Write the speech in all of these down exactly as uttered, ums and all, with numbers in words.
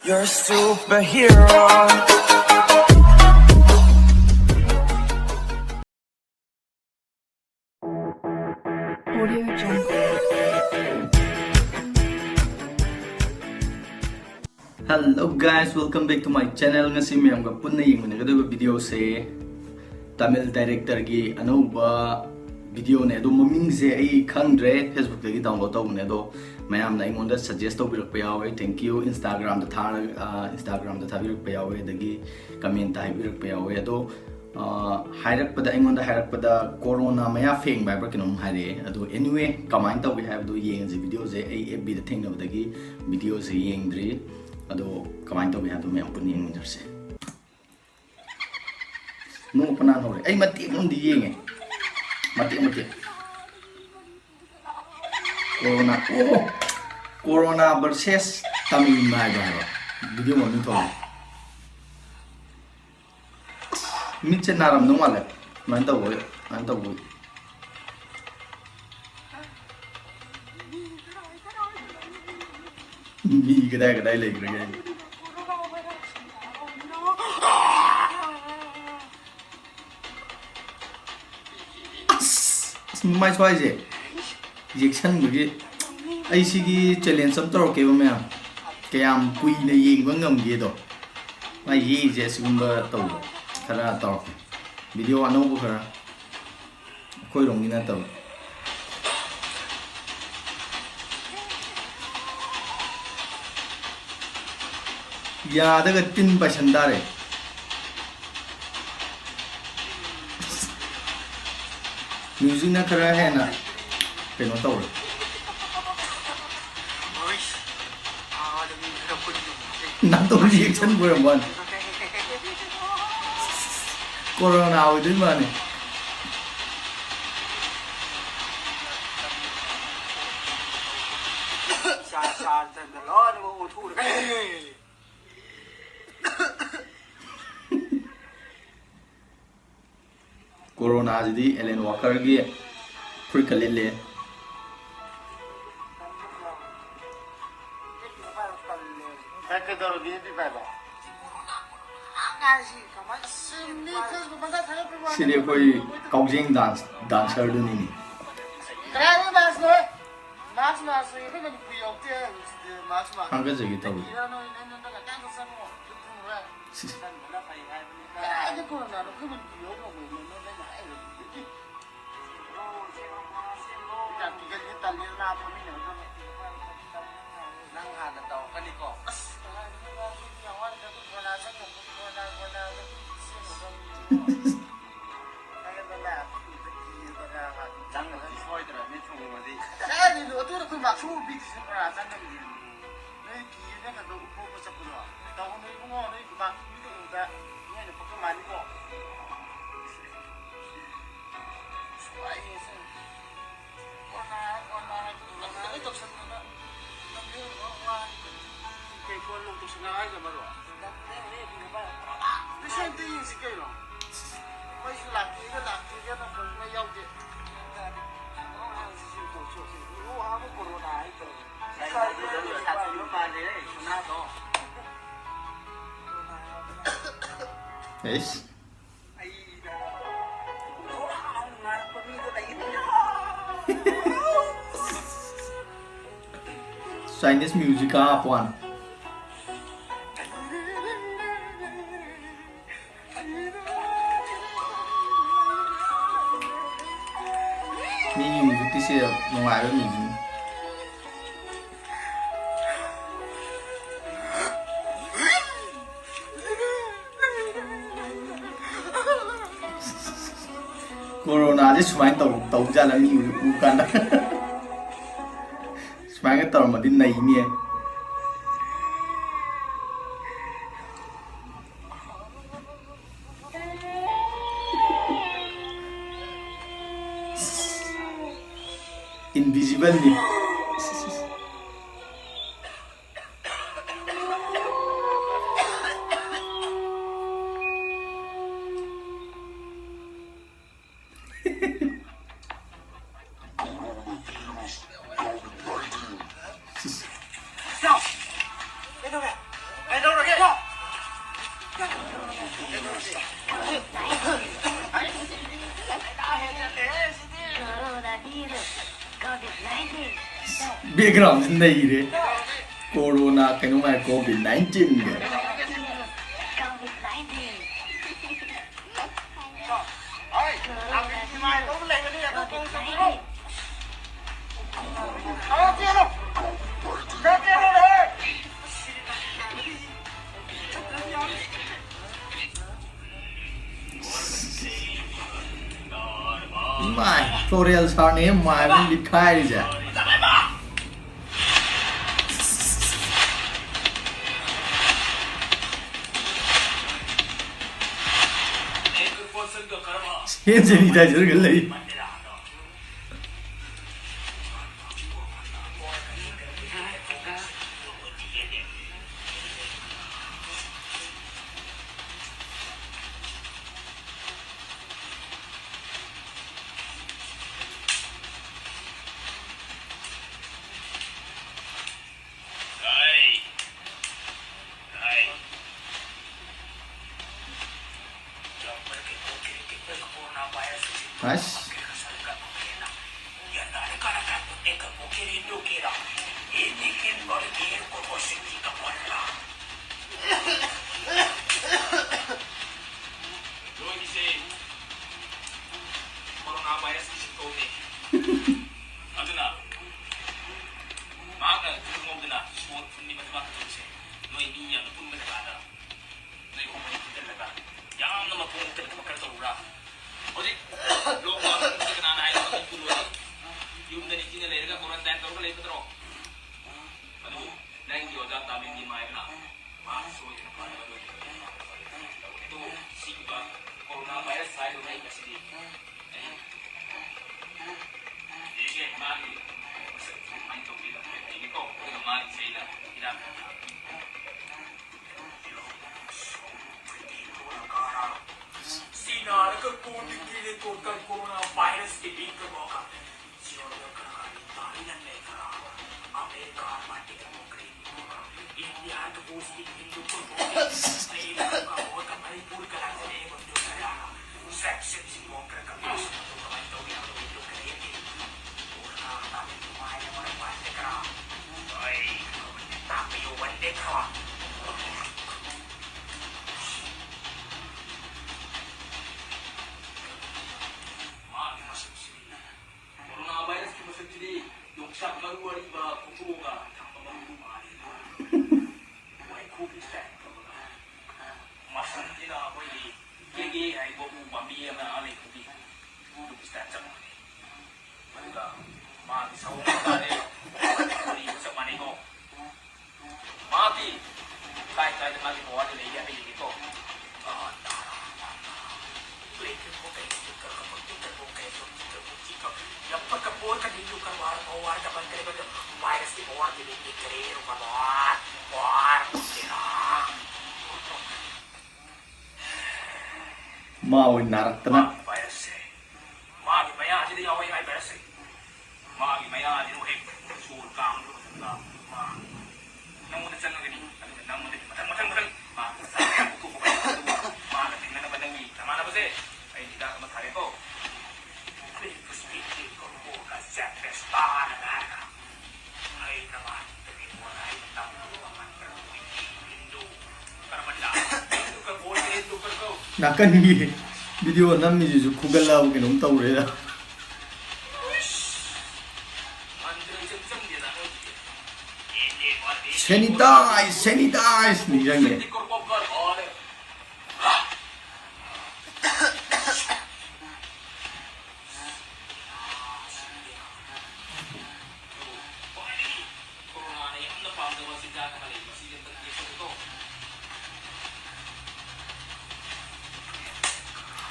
You're a superhero. Hello guys, welcome back to my channel. ꯉꯁꯤ ꯃꯌꯥꯝꯒ ꯄꯨꯟꯅ ꯌꯦꯡꯃꯤꯟꯅꯒꯗꯧꯔꯤꯕ video ꯁꯦ Tamil director ꯒꯤ ꯑꯅꯧꯕ video ꯅꯦ꯫ ꯑꯗꯣ ꯃꯃꯤꯡꯁꯦ ꯑꯩ ꯈꯪꯗ꯭ꯔꯦ, Facebook ꯇꯒꯤ download ꯇꯧꯕꯅꯦ꯫ ꯑꯗꯣ ꯃꯌꯥꯝꯅ ꯑꯩꯉꯣꯟꯗ suggest ꯇꯧꯕꯤꯔꯛꯄ ꯌꯥꯎꯋꯦ, thank you꯫ Instagram ꯗ ꯊꯥꯔꯒ, ꯑ, Instagram ꯗ ꯊꯥꯕꯤꯔꯛꯄ ꯌꯥꯎꯋꯦ, ꯑꯗꯒꯤ comment ꯇ ꯍꯥꯏꯕꯤꯔꯛꯄ ꯌꯥꯎꯋꯦ꯫ ꯑꯗꯣ, ꯑ, ꯍꯥꯏꯔꯛꯄꯗ, ꯑꯩꯉꯣꯟꯗ ꯍꯥꯏꯔꯛꯄꯗ corona ꯃꯌꯥ ꯐꯦꯡꯕ ꯍꯥꯏꯕ꯭ꯔꯥ ꯀꯩꯅꯣꯝ ꯍꯥꯏꯔꯛꯑꯦ꯫ ꯑꯗꯣ anyway, ꯀꯃꯥꯏꯅ ꯇꯧꯒꯦ ꯍꯥꯏꯕꯗꯣ ꯌꯦꯡꯉꯁꯤ꯫ Video ꯁꯦ ꯑꯩ F B ꯗ ꯊꯦꯡꯅꯕꯗꯒꯤ video ꯁꯦ ꯌꯦꯡꯗ꯭ꯔꯤ꯫ ꯑꯗꯣ ꯀꯃꯥꯏꯅ ꯇꯧꯒꯦ ꯍꯥꯏꯕꯗꯣ ꯃꯌꯥꯝ ꯄꯨꯟꯅ ꯌꯦꯡꯃꯤꯟꯅꯔꯁꯦ꯫ ꯅꯣꯛꯄ ꯅꯥꯟ ꯍꯧꯔꯦ꯫ ꯑꯩ ꯃꯇꯦꯛ ꯑꯃꯗꯤ ꯌꯦꯡꯉꯦ, ꯃꯇꯦꯛ ꯃꯇꯦꯛ꯫ Corona, ꯑꯣ, corona versus ꯇꯥꯃꯤꯜ ꯅꯥꯗꯨ ꯍꯥꯏꯕ video ꯃꯃꯤꯡ ꯊꯣꯛꯂꯛꯑꯦ꯫ ꯃꯤꯠꯁꯦ ꯅꯥꯔꯝꯗꯧ ꯃꯥꯜꯂꯦ꯫ ꯑꯗꯨꯃꯥꯏꯅ ꯇꯧꯕ, ꯑꯗꯨꯃꯥꯏꯅ ꯇꯧꯕ꯫ ꯃꯤ ꯀꯗꯥꯏ ꯀꯗꯥꯏ ꯂꯩꯈ꯭ꯔꯒꯦ? ꯑꯁ, ꯑꯁ, ꯃꯃꯥꯏ ꯁ꯭ꯋꯥꯏꯁꯦ ꯌꯦꯛꯁꯟꯕꯒꯤ꯫ ꯑꯩ ꯁꯤꯒꯤ challenge ꯑꯃ ꯇꯧꯔꯛꯀꯦꯕ ꯃꯌꯥꯝ, ꯀꯌꯥꯝ ꯀꯨꯏꯅ ꯌꯦꯡꯕ ꯉꯝꯒꯦꯗꯣ꯫ ꯃꯥ ꯌꯦꯛꯏꯁꯦ ꯑꯁꯤꯒꯨꯝꯕ ꯇꯧꯕ ꯈꯔ ꯇꯧꯔꯛꯀꯦ, video ꯑꯅꯧꯕ ꯈꯔ꯫ ꯑꯩꯈꯣꯏꯔꯣꯝꯒꯤ ꯅꯠꯇꯕ꯫ ꯌꯥꯗꯒ ꯇꯤꯟ ꯄꯥꯏꯁꯟ ꯇꯥꯔꯦ꯫ Music ꯅ ꯈꯔ ꯍꯦꯟꯅ ꯀꯩꯅꯣ ꯇꯧꯔꯦ꯫ ꯅꯥꯇꯣꯟ ꯌꯦꯛꯁꯟꯕ ꯑꯣꯏꯔꯝꯕ ꯋꯥꯅꯤ꯫ Corona ꯑꯣꯏꯗꯣꯏ ꯃꯥꯅꯤ꯫ ꯆꯥ-, ꯆꯥꯗꯅ ꯂꯣꯏꯅꯃꯛ ꯑꯣꯟꯊꯣꯛꯎꯔꯒ꯫ Corona ꯁꯤꯗꯤ Alan Walker ꯒꯤ ꯐꯨꯔꯤꯠꯀ ꯂꯤꯠꯂꯦ꯫ ꯀꯩ-, ꯀꯩꯗꯧꯔꯒꯦ, ꯕꯤ ꯄꯥꯏꯕ? ꯁꯤꯗꯤ ꯑꯩꯈꯣꯏ ꯀꯥꯎꯖꯦꯡ ꯗꯥꯟꯁ, ꯗꯥꯟꯁꯔꯗꯨꯅꯤꯅꯦ꯫ ꯀꯗꯥꯏꯗ ꯃꯥꯁꯅꯣ? ꯃꯥꯁ, ꯃꯥꯁ, ꯑꯩꯈꯣꯏ ꯃꯅꯤꯄꯨꯔ ꯌꯧꯗꯦ ꯍꯥꯏꯕꯁꯤꯗꯤ, ꯃꯥꯁ, ꯃꯥꯁ꯫ ꯊꯥꯡꯒꯠꯆꯒꯦ ꯇꯧꯔꯤ꯫ ꯀꯔꯤꯔ ꯅꯣꯏ, ꯅꯣꯏ, ꯅꯣꯏ, ꯅꯣꯏ ꯉꯥꯛꯇꯪ ꯆꯪꯉꯣ, ꯑꯗꯨꯝ ꯊꯝꯃꯨꯔꯦ꯫ ꯁꯤ꯫ ꯆꯪꯕꯅ ꯐꯩ ꯍꯥꯏꯕꯅꯤꯗ꯫ ꯀꯗꯥꯏꯗ ꯀꯣꯔꯣꯅꯥꯅꯣ ꯑꯩꯈꯣꯏ ꯃꯅꯤꯄꯨꯔ ꯌꯧ ꯉꯝꯃꯣꯏꯅꯣ, ꯅꯣꯏ, ꯅꯣꯏꯅ ꯍꯥꯏꯔꯤꯕꯗꯨꯗꯤ? ꯌꯥꯝ ꯀꯤꯒꯜꯂꯤ, ꯇꯜꯂꯤ, ꯂꯥꯞꯄ ꯃꯤꯅ ꯑꯗꯨꯝ꯫ ꯅꯪ ꯍꯥꯟꯅ ꯇꯧꯔꯛꯀꯅꯤꯀꯣ꯫ ꯑꯁ, ꯀꯗꯥꯏꯗꯒꯤ ꯋꯥ, ꯑꯩꯈꯣꯏꯗꯤ ꯌꯥꯝ ꯋꯥꯠꯂꯤꯗ, ꯑꯗꯨꯝ ꯀꯣꯔꯣꯅꯥ ꯆꯪꯉꯛꯄ, ꯀꯣꯔꯣꯅꯥ, ꯀꯣꯔꯣꯅꯥ ꯑꯗꯨꯝ ꯆꯦꯟꯒꯗꯕꯅꯤ꯫ ꯆꯪꯉꯗꯤ ꯁꯣꯏꯗ꯭ꯔꯕꯅꯤ ꯊꯨꯡꯉꯗꯤ꯫ ꯀꯗꯥꯏꯗꯩꯅꯣ? ꯑꯗꯨꯅ ꯑꯩꯈꯣꯏ ꯃꯥꯁꯨ ꯎꯄꯤꯗ꯭ꯔꯤꯁꯦ ꯀꯣꯔꯣꯅꯥ ꯆꯪꯉꯝꯗꯦ꯫ ꯅꯣꯏ ꯀꯤꯌꯦꯅ ꯀꯩꯅꯣ ꯎꯞꯄ ꯆꯠꯄꯗꯣ꯫ ꯇꯧꯒꯅꯨ ꯏꯕꯨꯡꯉꯣ, ꯅꯣꯏ ꯃꯥ ꯃꯤꯗ ꯎꯕꯗ ꯅꯣꯏꯅ ꯄꯛꯄ ꯃꯥꯜꯂꯤꯀꯣ꯫ ꯁ꯭ꯋꯥꯏꯁꯦ꯫ ꯀꯣꯔꯣꯅꯥ, ꯀꯣꯔꯣꯅꯥ ꯍꯥꯏꯕꯗꯨ ꯂꯣꯏ ꯇꯧꯁꯟꯗꯅ꯫ ꯀꯩ ꯀꯣꯟ ꯅꯨꯡ ꯇꯧꯁꯟꯅ ꯍꯥꯏꯅꯣ ꯃꯔꯨꯞ? ꯄꯩꯁꯥ ꯑꯝꯇ ꯌꯦꯡꯁꯤ ꯀꯩꯅꯣ? ꯃꯩꯁꯨ ꯂꯥꯛꯇꯦꯒ ꯂꯥꯛꯇꯦꯒꯅ ꯐꯖꯅ ꯌꯥꯎꯗꯦ꯫ ꯂꯨ ꯍꯥꯕ ꯀꯣꯔꯣꯅꯥ ꯍꯥꯏꯗ꯭ꯔꯣ? ꯁꯥꯊꯤꯕ ꯃꯥꯜꯂꯦ, ꯁꯅꯥꯗꯣ꯫ ꯑꯩꯁ꯫ Chinese music ꯍꯥꯞꯄ ꯋꯥꯅꯤ꯫ ꯃꯤꯒꯤ ꯃ꯭ꯌꯨꯖꯤꯛꯇꯤ ꯁꯤ ꯅꯨꯡꯉꯥꯏꯕ ꯃ꯭ꯌꯨꯖꯤꯛꯅꯤ꯫ ꯀꯣꯔꯣꯅꯥꯁꯦ ꯁꯨꯃꯥꯏꯅ ꯇꯧ-, ꯇꯧꯖꯥꯠꯂ ꯃꯤ ꯎ-, ꯎ ꯀꯥꯟꯗ? ꯁꯨꯃꯥꯏꯅ ꯇꯧꯔꯝꯃꯗꯤ ꯅꯩꯅꯤꯌꯦ꯫ Invisible ꯅꯤ꯫ Background ꯁꯤ ꯅꯩꯔꯦ꯫ ꯀꯣꯔꯣꯅꯥ ꯀꯩꯅꯣꯝ ꯍꯥꯏ, ꯀꯣꯚꯤꯗ ꯅꯥꯏꯟꯇꯤꯟꯒ꯫ ꯏꯃꯥꯏ, ꯐ꯭ꯂꯣꯔꯦꯜ ꯁꯥꯔꯅꯦ ꯃꯥꯏꯕ ꯂꯤꯈꯥꯏꯔꯤꯁꯦ꯫ ꯍꯦꯟ ꯁꯦꯅꯤꯇꯥꯏꯖꯔꯒ ꯂꯩ꯫ ꯑꯁ꯫ ꯅꯣꯏꯒꯤꯁꯦ ꯀꯣꯔꯣꯅꯥ ꯚꯥꯏꯔꯁꯀꯤ ꯁꯤꯝꯇꯣꯝꯅꯤ꯫ ꯑꯗꯨꯅ ꯃꯍꯥꯛꯅ ꯈꯪꯍꯧꯗꯅ ꯁꯣꯔ ꯐꯨꯟꯒꯤ ꯃꯇꯝ ꯇꯧꯁꯦ꯫ ꯅꯣꯏ ꯃꯤ ꯌꯥꯝꯅ ꯄꯨꯟꯕ ꯖꯒꯥꯗ ꯅꯣꯏ ꯑꯍꯨꯝ ꯃꯔꯤ ꯄꯨꯟꯁꯤꯜꯂꯒ ꯌꯥꯝꯅ ꯃꯄꯨꯡ ꯅꯤꯡꯊꯤꯅ ꯊꯕꯛ ꯈꯔ ꯇꯧꯔꯨꯔꯥ꯫ ꯍꯧꯖꯤꯛ ꯂꯣꯛꯗꯥꯎꯟ ꯃꯅꯨꯡꯗ ꯀꯅꯥꯅ ꯍꯥꯏꯅꯣ ꯃꯄꯨꯡ ꯄꯨꯜꯂꯣꯏ? ꯌꯨꯝꯗ ꯅꯤꯡꯊꯤꯅ ꯂꯩꯔꯒ ꯀꯣꯔꯟꯇꯥꯏꯟ ꯇꯧꯔꯒ ꯂꯩꯕ ꯅꯠꯇ꯭ꯔꯣ? ꯑꯗꯨ ꯅꯪꯒꯤ ꯑꯣꯖꯥ ꯇꯥꯃꯤꯜꯒꯤ ꯃꯥꯏꯕꯅ ꯃꯍꯥꯛ ꯁꯣꯏꯗꯅ ꯐꯅꯕ ꯂꯣꯏꯅ ꯇꯧꯒꯅꯤ꯫ ꯑꯗꯨ ꯁꯤꯒꯨꯝꯕ ꯀꯣꯔꯣꯅꯥ ꯚꯥꯏꯔꯁ ꯍꯥꯏꯔꯤꯕ ꯂꯩ ꯑꯁꯤꯗꯤ ꯑꯩ ꯌꯦꯡꯒꯦ ꯃꯥꯒꯤ ꯃꯁꯛ ꯀꯃꯥꯏꯅ ꯇꯧꯒꯦ ꯍꯥꯏꯒꯦꯀꯣ꯫ ꯑꯗꯨꯒ ꯃꯥꯒꯤꯁꯦ ꯑꯩꯅ ꯍꯤꯗꯥꯛ ꯈꯔ ꯊꯥꯔꯛꯀꯦ꯫ ꯆꯤꯅꯥꯗꯒ ꯀꯣꯟꯗꯤ ꯀꯤꯔꯦ ꯀꯣ ꯀꯩ ꯀꯣꯔꯣꯅꯥ ꯚꯥꯏꯔꯁꯀꯤ ꯂꯤꯡꯒ ꯀꯣ ꯀ ꯆꯤꯌꯣꯟꯗ ꯈꯔ ꯈꯔ ꯏꯇꯥꯂꯤꯅ ꯂꯩ ꯈꯔ ꯑꯃꯦꯔꯤꯀꯥ ꯃꯥꯇꯤꯛ ꯑꯃꯨꯛ ꯀꯔꯤ ꯏꯟꯗꯤꯌꯥ ꯃꯥꯒꯤ ꯃꯁꯛꯁꯤꯗꯤ, ꯀꯣꯔꯣꯅꯥ ꯚꯥꯏꯔꯁꯀꯤ ꯃꯁꯛꯁꯤꯗꯤ ꯌꯣꯡꯆꯥꯛ ꯃꯔꯨ ꯑꯔꯤꯕ ꯐꯨꯠꯇꯣꯛꯑꯒ ꯊꯝꯕ ꯃꯔꯨ ꯃꯥꯜꯂꯦ꯫ ꯋꯥꯏꯈꯨꯒꯤ ꯁ꯭ꯇꯥꯏꯜ ꯇꯧꯔꯒ꯫ ꯃꯁꯝꯁꯤꯅ ꯑꯩꯈꯣꯏꯒꯤ ꯀꯦꯒꯦ ꯍꯥꯏꯕ ꯎ ꯄꯥꯝꯕꯤ ꯑꯃ ꯂꯩꯕꯒꯤ ꯑꯗꯨꯒꯤ ꯁ꯭ꯇꯥꯏꯜ ꯆꯞ ꯃꯥꯟꯅꯩ꯫ ꯑꯗꯨꯒ ꯃꯥꯒꯤ ꯁꯑꯣꯡ ꯃꯇꯧꯁꯦ ꯎꯔꯤꯒ ꯆꯞ ꯃꯥꯟꯅꯩꯀꯣ꯫ ꯃꯥꯒꯤ ꯀꯥꯏ ꯀꯥꯏꯗ ꯃꯥꯒꯤ ꯄꯋꯥꯔꯗꯤ ꯂꯩꯒꯦ ꯍꯥꯏꯕ ꯌꯦꯡꯒꯦꯀꯣ꯫ ꯃꯥ ꯑꯣꯏꯅ ꯅꯥꯔꯛꯇꯅ꯫ ꯃꯥꯒꯤ ꯃꯌꯥꯁꯤꯗ ꯌꯥꯎꯋꯦ ꯍꯥꯏ ꯚꯥꯏꯔꯁꯁꯦ꯫ ꯃꯥꯒꯤ ꯃꯌꯥꯁꯤꯅ ꯍꯦꯛ ꯁꯣꯔ ꯀꯥꯡꯕ ꯃꯇꯝꯗ ꯃꯥ ꯅꯪꯉꯣꯟꯗ ꯆꯪꯉꯒꯅꯤ꯫ ꯑꯗꯨꯒ ꯅꯪꯉꯣꯟꯗꯒꯤ ꯃꯊꯪ, ꯃꯊꯪ, ꯃꯊꯪ ꯃꯥ ꯄꯣꯛꯊꯣꯛꯄ ꯍꯧꯔꯛꯀꯅꯤ꯫ ꯑꯗꯨꯒ ꯃꯥꯒ ꯊꯦꯡꯅꯅꯕ ꯅꯪꯒꯤ ꯅꯃꯥꯟꯅꯕꯁꯦ ꯑꯩ ꯍꯤꯗꯥꯛ ꯑꯃ ꯊꯥꯔꯦꯀꯣ꯫ ꯅꯥꯀꯟꯒꯤ ꯚꯤꯗꯤꯑꯣ ꯅꯝꯃꯤꯁꯤꯁꯨ ꯈꯨꯒꯠꯂꯕ ꯀꯩꯅꯣꯝ ꯇꯧꯔꯦꯗ꯫ ꯁꯦꯅꯤꯇꯥꯏꯁ, ꯁꯦꯅꯤꯇꯥꯏꯁ ꯅꯤꯡꯁꯤꯡꯉꯦ꯫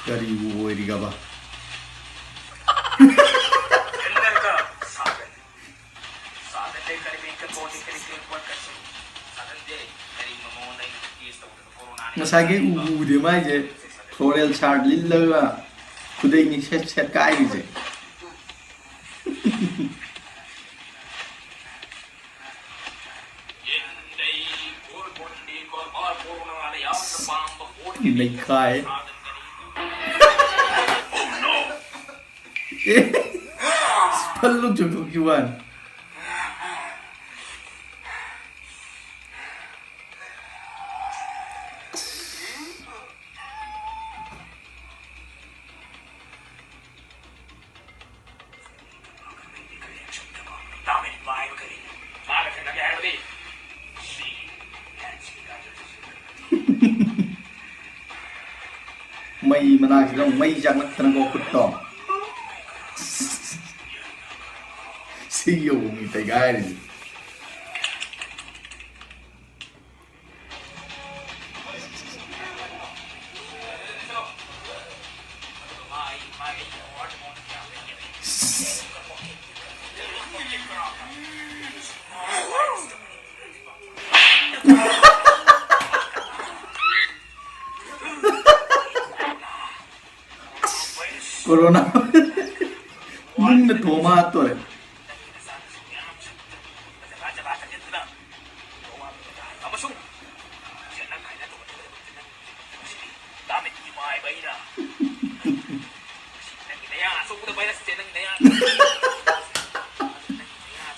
ꯀꯔꯤꯕꯨ ꯑꯣꯏꯔꯤꯒꯕ? ꯉꯁꯥꯏꯒꯤ ꯎꯕꯨ ꯎꯗꯦ ꯃꯥꯏꯁꯦ, ꯐ꯭ꯂꯣꯔꯦꯜ ꯁꯥꯔꯠ ꯂꯤꯠꯂꯒ ꯈꯨꯗꯩꯅꯤ ꯁꯦꯠ ꯁꯦꯠ ꯀꯥꯏꯔꯤꯁꯦ꯫ ꯅꯩꯈꯥꯏ꯫ ꯑꯦ, ꯐꯜꯂꯨ ꯆꯣꯡꯊꯣꯛꯈꯤꯕ ꯋꯥꯅꯤ꯫ ꯃꯩ ꯃꯅꯥꯛꯁꯤꯗ ꯑꯃꯨꯛ ꯃꯩ ꯆꯥꯛꯂꯛꯇꯅꯀꯣ ꯈꯨꯠꯇꯣ꯫ ꯁꯤ ꯌꯧꯕ ꯃꯤ ꯇꯩꯒꯥꯏꯔꯤꯁꯦ꯫ ꯀꯣꯔꯣꯅꯥ ꯅꯨꯡꯅ ꯊꯣꯝꯃ ꯍꯥꯠꯇꯣꯔꯦ꯫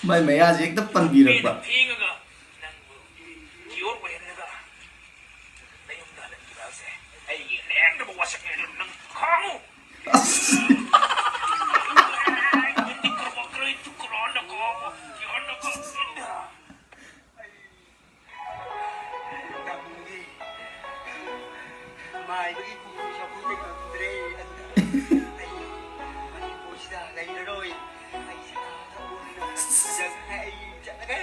ꯃꯥꯏ ꯃꯌꯥꯁꯦ ꯍꯦꯛꯇ ꯄꯟꯕꯤꯔꯛꯄ꯫ ꯑꯁ꯫ ꯃꯥꯏꯕꯒꯤ ꯀꯨꯀꯨ ꯁꯥꯐꯨꯗꯩ ꯉꯝꯗ꯭ꯔꯦ꯫ ꯑꯗꯨꯅ ꯑꯩ ꯃꯅꯤꯄꯨꯔꯁꯤꯗ ꯂꯩꯔꯔꯣꯏ꯫ ꯑꯩ ꯁꯅꯥ ꯊꯧꯕꯅ ꯁꯤꯖꯈ꯭ꯔꯦ꯫ ꯑꯩ ꯆꯠꯂꯒꯦ꯫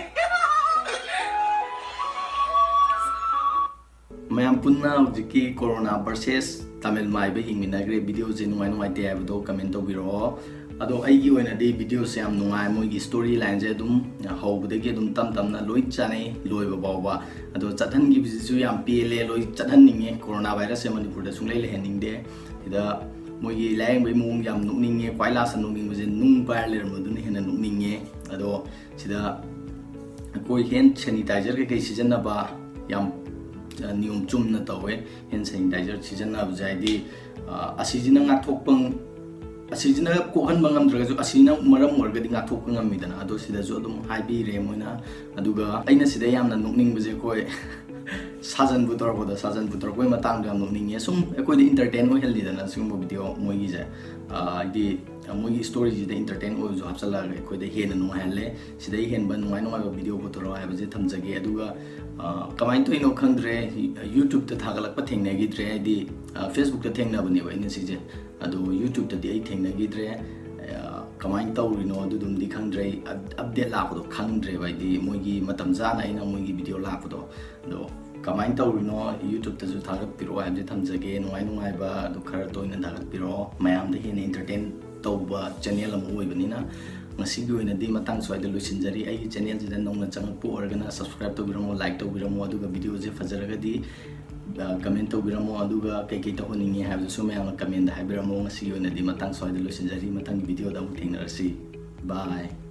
ꯃꯌꯥꯝ ꯄꯨꯟꯅ ꯍꯧꯖꯤꯛꯀꯤ ꯀꯣꯔꯣꯅꯥ ꯚꯔꯁꯦꯁ ꯇꯥꯃꯤꯜ ꯃꯥꯏꯕ ꯍꯤꯡꯃꯤꯟꯅꯈ꯭ꯔꯦ꯫ ꯚꯤꯗꯤꯑꯣꯁꯦ ꯅꯨꯡꯉꯥꯏ ꯅꯨꯡꯉꯥꯏꯇꯦ ꯍꯥꯏꯕꯗꯣ ꯀꯃꯦꯟ ꯇꯧꯕꯤꯔꯛꯑꯣ꯫ ꯑꯗꯣ ꯑꯩꯒꯤ ꯑꯣꯏꯅꯗꯤ ꯚꯤꯗꯤꯑꯣꯁꯦ ꯌꯥꯝ ꯅꯨꯡꯉꯥꯏ, ꯃꯣꯏꯒꯤ ꯁ꯭ꯇꯣꯔꯤ ꯂꯥꯏꯟꯁꯦ ꯑꯗꯨꯝ ꯍꯧꯕꯗꯒꯤ ꯑꯗꯨꯝ ꯇꯞ ꯇꯞꯅ ꯂꯣꯏ ꯆꯥꯅꯩ ꯂꯣꯏꯕ ꯐꯥꯎꯕ꯫ ꯑꯗꯣ ꯆꯠꯍꯟꯈꯤꯕꯁꯤꯁꯨ ꯌꯥꯝ ꯄꯦꯜꯂꯦ, ꯂꯣꯏ ꯆꯠꯍꯟꯅꯤꯡꯉꯦ꯫ ꯀꯣꯔꯣꯅꯥ ꯚꯥꯏꯔꯁꯁꯦ ꯃꯅꯤꯄꯨꯔꯗ ꯁꯨꯡꯂꯩ ꯂꯩꯍꯟꯅꯤꯡꯗꯦ꯫ ꯁꯤꯗ ꯃꯣꯏꯒꯤ ꯂꯥꯏꯌꯦꯡꯕꯒꯤ ꯃꯑꯣꯡ ꯌꯥꯝ ꯅꯣꯛꯅꯤꯡꯉꯦ꯫ ꯈ꯭ꯋꯥꯏ ꯂꯥꯁꯇ ꯅꯣꯛꯅꯤꯡꯕꯁꯦ ꯅꯨꯡ ꯄꯥꯏꯔ ꯂꯩꯔꯝꯕꯗꯨꯅ ꯍꯦꯟꯅ ꯅꯣꯛꯅꯤꯡꯉꯦ꯫ ꯑꯗꯣ ꯁꯤꯗ ꯑꯩꯈꯣꯏ ꯍꯦꯟ ꯁꯦꯅꯤꯇꯥꯏꯖꯔ ꯀꯩꯀꯩ ꯁꯤꯖꯤꯟꯅꯕ ꯌꯥꯝ ꯑ, ꯅꯤꯌꯣꯝ ꯆꯨꯝꯅ ꯇꯧꯋꯦ꯫ ꯍꯦꯟ ꯁꯦꯅꯤꯇꯥꯏꯖꯔ ꯁꯤꯖꯤꯟꯅꯕꯁꯦ ꯍꯥꯏꯗꯤ, ꯑ, ꯑꯁꯤꯁꯤꯅ ꯉꯥꯛꯊꯣꯛꯄ, ꯑꯁꯤꯁꯤꯅ ꯀꯣꯛꯍꯟꯕ ꯉꯝꯗ꯭ꯔꯒꯁꯨ ꯑꯁꯤꯅ ꯃꯔꯝ ꯑꯣꯏꯔꯒꯗꯤ ꯉꯥꯛꯊꯣꯛꯄ ꯉꯝꯃꯤꯗꯅ꯫ ꯑꯗꯣ ꯁꯤꯗꯁꯨ ꯑꯗꯨꯝ ꯍꯥꯏꯕꯤꯔꯦ ꯃꯣꯏꯅ꯫ ꯑꯗꯨꯒ ꯑꯩꯅ ꯁꯤꯗ ꯌꯥꯝꯅ ꯅꯣꯛꯅꯤꯡꯕꯁꯦ, ꯑꯩꯈꯣꯏ ꯁꯥꯖꯟ ꯄꯨꯊꯣꯔꯛꯄꯗꯣ, ꯁꯥꯖꯟ ꯄꯨꯊꯣꯔꯛꯄꯒꯤ ꯃꯇꯥꯡꯗꯣ ꯌꯥꯝ ꯅꯣꯛꯅꯤꯡꯉꯦ꯫ ꯁꯨꯝ ꯑꯩꯈꯣꯏꯗ ꯏꯟꯇꯔꯇꯦꯟ ꯑꯣꯏꯍꯜꯂꯤꯗꯅ ꯁꯤꯒꯨꯝꯕ ꯚꯤꯗꯤꯑꯣ ꯃꯣꯏꯒꯤꯁꯦ, ꯑ, ꯍꯥꯏꯗꯤ ꯃꯣꯏꯒꯤ ꯁ꯭ꯇꯣꯔꯤꯁꯤꯗ ꯏꯟꯇꯔꯇꯦꯟ ꯑꯣꯏꯕꯁꯨ ꯍꯥꯞꯆꯤꯜꯂꯛꯑꯒ ꯑꯩꯈꯣꯏꯗ ꯍꯦꯟꯅ ꯅꯨꯡꯉꯥꯏꯍꯜꯂꯦ꯫ ꯁꯤꯗꯩ ꯍꯦꯟꯕ ꯅꯨꯡꯉꯥꯏ ꯅꯨꯡꯉꯥꯏꯕ ꯚꯤꯗꯤꯑꯣ ꯄꯨꯊꯣꯔꯛꯑꯣ ꯍꯥꯏꯕꯁꯦ ꯊꯝꯖꯒꯦ꯫ ꯑꯗꯨꯒ, ꯑ, ꯀꯃꯥꯏꯅ ꯇꯧꯔꯤꯅꯣ ꯈꯪꯗ꯭ꯔꯦ, ꯌꯨꯇ꯭ꯌꯨꯕꯇ ꯊꯥꯒꯠꯂꯛꯄ ꯊꯦꯡꯅꯈꯤꯗ꯭ꯔꯦ, ꯍꯥꯏꯗꯤ, ꯑ, ꯐꯦꯁꯕꯨꯛꯇ ꯊꯦꯡꯅꯕꯅꯦꯕ ꯑꯩꯅ ꯁꯤꯁꯦ꯫ ꯑꯗꯣ ꯌꯨꯇ꯭ꯌꯨꯕꯇꯗꯤ ꯑꯩ ꯊꯦꯡꯅꯈꯤꯗ꯭ꯔꯦ꯫ ꯑ, ꯀꯃꯥꯏꯅ ꯇꯧꯔꯤꯅꯣ ꯑꯗꯨꯗꯨꯝꯗꯤ ꯈꯪꯗ꯭ꯔꯦ꯫ ꯑꯩ ꯑꯞ-, ꯑꯞꯗꯦꯠ ꯂꯥꯛꯄꯗꯣ ꯈꯪꯗ꯭ꯔꯦꯕ, ꯍꯥꯏꯗꯤ ꯃꯣꯏꯒꯤ ꯃꯇꯝ ꯆꯥꯅ ꯑꯩꯅ ꯃꯣꯏꯒꯤ ꯚꯤꯗꯤꯑꯣ ꯂꯥꯛꯄꯗꯣ꯫ ꯑꯗꯣ ꯀꯃꯥꯏꯅ ꯇꯧꯔꯤꯅꯣ ꯌꯨꯇ꯭ꯌꯨꯕꯇꯁꯨ ꯊꯥꯒꯠꯄꯤꯔꯛꯑꯣ ꯍꯥꯏꯕꯁꯦ ꯊꯝꯖꯒꯦ꯫ ꯅꯨꯡꯉꯥꯏ ꯅꯨꯡꯉꯥꯏꯕ ꯑꯗꯨ ꯈꯔ ꯇꯣꯏꯅ ꯊꯥꯒꯠꯄꯤꯔꯛꯑꯣ꯫ ꯃꯌꯥꯝꯗ ꯍꯦꯟꯅ ꯏꯟꯇꯔꯇꯦꯟ ꯇꯧꯕ ꯆꯦꯅꯦꯜ ꯑꯃ ꯑꯣꯏꯕꯅꯤꯅ꯫ ꯉꯁꯤꯒꯤ ꯑꯣꯏꯅꯗꯤ ꯃꯇꯥꯡ ꯁ꯭ꯋꯥꯏꯗ ꯂꯣꯏꯁꯤꯟꯖꯔꯤ꯫ ꯑꯩꯒꯤ ꯆꯦꯅꯦꯜꯁꯤꯗ ꯅꯧꯅ ꯆꯪꯉꯛꯄ ꯑꯣꯏꯔꯒꯅ ꯁꯕꯁꯀ꯭ꯔꯥꯏꯕ ꯇꯧꯕꯤꯔꯝꯃꯣ, ꯂꯥꯏꯛ ꯇꯧꯕꯤꯔꯝꯃꯣ, ꯑꯗꯨꯒ ꯚꯤꯗꯤꯑꯣꯁꯦ ꯐꯖꯔꯒꯗꯤ, ꯑ, ꯀꯃꯦꯟ ꯇꯧꯕꯤꯔꯝꯃꯣ, ꯑꯗꯨꯒ ꯀꯩꯀꯩ ꯇꯧꯍꯟꯅꯤꯡꯉꯤ ꯍꯥꯏꯕꯗꯨꯁꯨ ꯃꯌꯥꯝꯅ ꯀꯃꯦꯟꯗ ꯍꯥꯏꯕꯤꯔꯝꯃꯣ꯫ ꯉꯁꯤꯒꯤ ꯑꯣꯏꯅꯗꯤ ꯃꯇꯥꯡ ꯁ꯭ꯋꯥꯏꯗ ꯂꯣꯏꯁꯤꯟꯖꯔꯤ꯫ ꯃꯊꯪꯒꯤ ꯚꯤꯗꯤꯑꯣꯗ ꯑꯃꯨꯛ ꯊꯦꯡꯅꯔꯁꯤ꯫ ꯕꯥꯏ꯫